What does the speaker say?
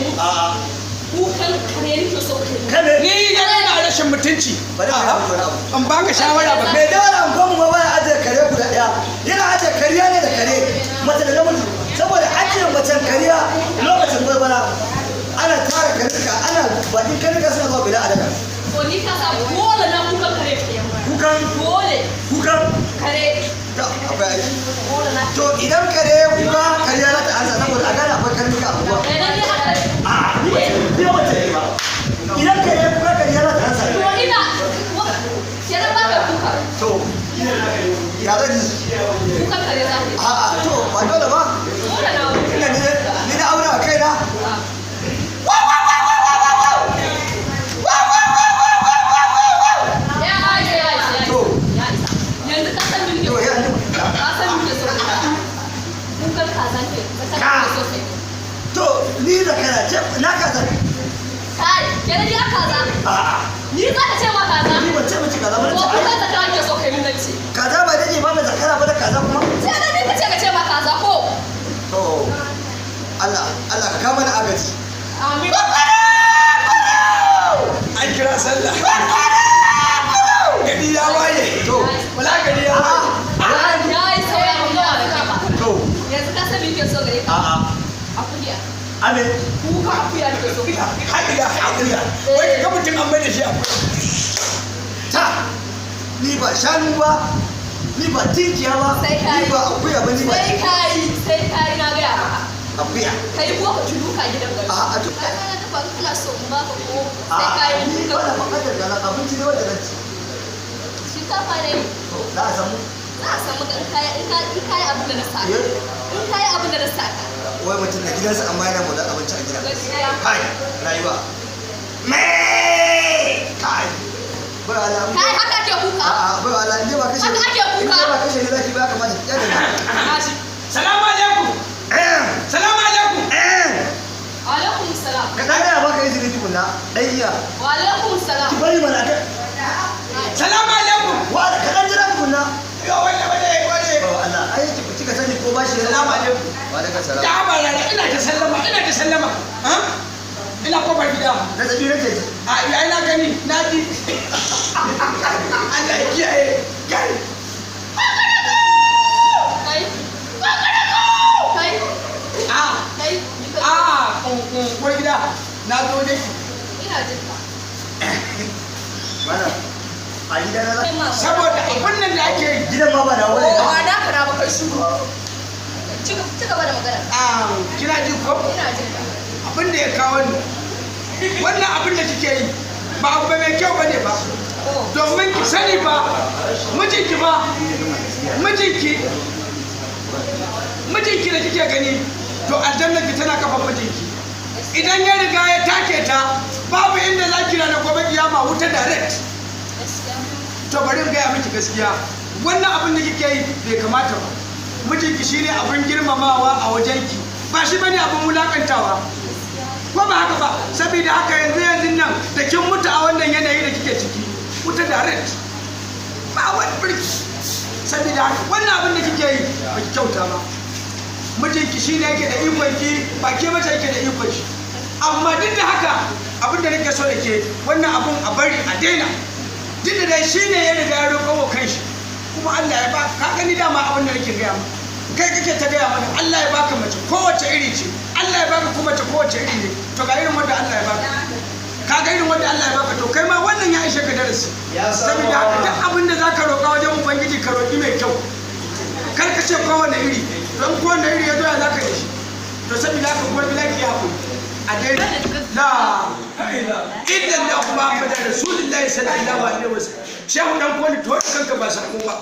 mun? A'a. Kukan kare nake so kai mun. Kame. Ni yana ina rashin mutunci. Bari a yi wani abu. An baka shawara ba. Mai dawar angonmu ma baya ajiye kare guda ɗaya, yana ajiye kariya ne da kare, mace da namiji, saboda ajiye macen kariya lokacin barbara ana tara karnuka, ana bakin karnuka suna zuwa bila adada. To, ni ka sa dole na kukan kare. Kukan? Dole. Kukan? Kare. Ta akwai aiki. Dole na. To, idan kare ya kuka, kariya za ta ansa, saboda a gane akwai karnuka a unguwa. Eh, dan ni haka. A ni ba mace ne ba. Idan kare ya kuka, kariya za ta ansa. To, ina kenan ba ka kuka. To, ya zan yi? Kukan kare za ka yi. A'a, to ba dole ba. Dole na. Ina ni na aure a kaina. Ya ya ya ya. To. Ya isa. Yanzu ka san me To, nake ya ni. Ka san me nake so ka? Kukan kaza ke. Ka Ka. san so kai. To, ni da kana ce na kaza. Kai, kenan ni a kaza. A'a. Ni za ka ce ma kaza? Ni ban ce miki kaza ba, na To, ce ai kukan zakara ke so kai mun nace. Kaza ba dai ba mai zakara ba da kaza kuma. Sai da ni ka ce ma kaza ko? To, Allah Allah ka kama ni agaji. Amin. An kira sallah. Gari ya waye. To. Wala gari ya waye. Ya yi saura mun gawa da kai ba. To. Yanzu ka san me nake so gare ka? A'a. Akuya. Amin. Kuka akuya nake so. Haɗiya haɗiya. Wai ka ga mutum an mai da shi akuya. Ta, ni ba shanu ba, ni ba tinkiya ba, Sai ka ni yi. ba akuya ba, ni ba Sai ka yi, sai ka yi, na gaya maka. Akuya. Kai ko ka ci duka gidan gari. A'a, to. Ai kana dafa, in kana so in baka ko sai ka A'a, yi ni kuka. ba na bukatar galan abinci ne wanda zan ci. Shinkafa ne. To, za a samu. Za a samu in kayi abin da na saka. Eh? In kayi abin da na saka. Wai mutum na gidansa amma yana motsa abinci a gida. Gaskiya. Kai, rayuwa. Me kai, bai wala. Kai, haka ke kuka? A'a, bai wala, in dai ba kashe Haka ake kuka. in dai ba kashe ne zaki ba, ya kamata ki kyale ni. Tashi. Salamu alaikum. Salamu alaikum. Alaikum salam. Ka dan gaya baka izini tukunna dan iya. Wa alaikum salam. Ki bari mana ka. Salamu alaikum. Wa ka dan jira tukunna. Yo, wanda wanda wanda. Ba Allah, ai ki kika sani ko bashi ya. Salamu alaikum. Wa alaikum salam. Ya ba rana ina ta sallama, ina ta sallama. Ha? Ina kofar gida. Zazzabi nake ji. A ai na gani, na ji. Allah ya kiyaye. Kai. Kai. Kai. A Kai. Ni ka. a uwar gida, na zo ne. Ina jin ka. Mana a gida na Kai ma. Saboda abin nan da ake yi. Gidan ma ba na wani. Oh, a na kana ba, kai shiru. Ci gaba da magana. Ah, kina ji ko? Ina jin ka. Abin da ya kawo ni. Wannan abin da kike yi ba abu mai kyau bane ba. Oh. Domin ki sani ba, mijinki ba, mijinki, mijinki da kike gani, to aljanna ki tana kafa mijinki. Idan ya riga ya take ta, babu inda za ki rana gobe kiyama, wuta direct. Gaskiya. To, bari in gaya miki gaskiya, wannan abin da kike yi bai kamata ba. Mijinki shine abin girmamawa a wajenki, ba shi bane abin wulakantawa, ko ba haka ba? Saboda haka yanzu yanzu nan da kin mutu a wannan yanayi da kike ciki, wuta direct, ba wani birki. Saboda haka wannan abin da kike yi ba ki kyauta ba. Mijinki shine yake da ikon ki, ba ke mace yake da ikon shi. Amma duk da haka, abin da nake so da ke, wannan abun a bari, a daina, duk da dai shine ya riga ya roƙo wa kanshi, kuma Allah ya ba ka gani. Dama abin da nake gaya maka, kai kake ta gaya mana Allah ya baka mace kowace iri ce, Allah ya baka kuma mace kowace iri ne. To, ga irin wanda Allah ya baka, ka ga irin wanda Allah ya baka. To, kai ma wannan ya ishe ka darasi. Saboda haka duk abin da zaka roƙa wajen ubangiji, ka roƙi mai kyau, kar ka ce kowane iri, don kowane iri ya zo, ya zaka da shi? To, saboda haka uwar gida, ki haƙuri, a daina. La illallah Muhammadu rasulullahi sallallahu alaihi wasallam. Shehu dan koli, to kanka ba sako ba.